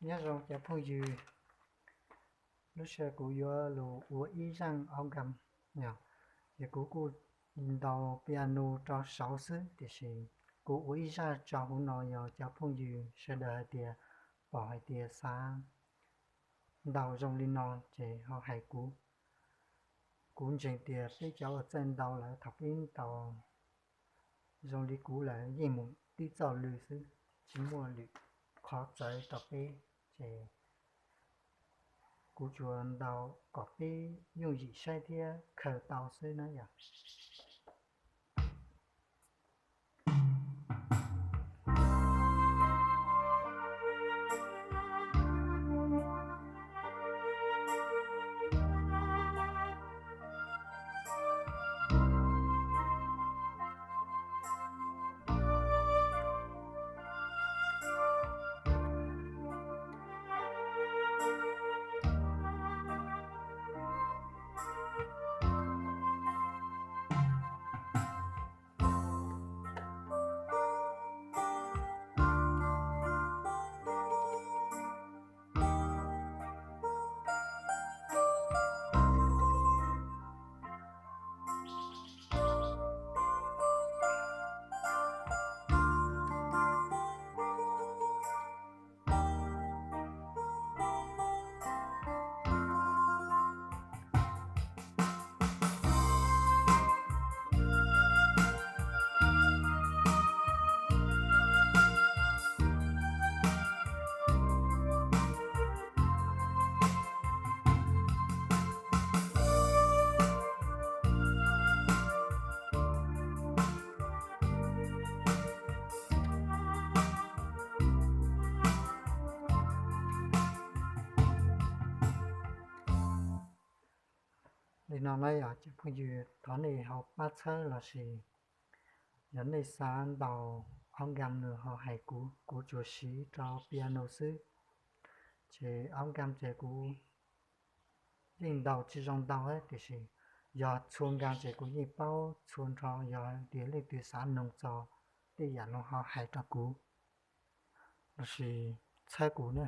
Nyob zoo cov phooj ywg, lub sij hawm kuv yuav los ua ib zaaj aub nkaam, ces kuv kuj ntaus piano rau saud xwb, tiam sis kuv ua ib zaj tso huv no, yog cov phooj ywg sawv daws hais tias pom hais tias xav ntaus zoo li no ces ho hais kuv. Kuv ntseeg tias peb cov uas txawj ntaus lawm thaum pib ntaus zoo li kuv lawm yeej mus tib txoj lw xwb, tsis muaj lwm qhov txawv rau peb, ces kuv tsuas ntaus kom peb yooj yim saib thiab khaws tau xwb na yom. Li no na yog cov phooj ywg, thov nej ho pab txhawb lossis yog nej xav ntaus aub nkaam no ho hais kuv, kuv tsuas siv rau piano xwb. Ces aub nkaam ces kuv yeej ntaus tsis zoo ntau, tiam sis yog txhua nkaam ces kuv yeej paub txhua nrho, yog tias leej twg xav noog txog tej yam no ho hais rau kuv lossis txhawb kuv na.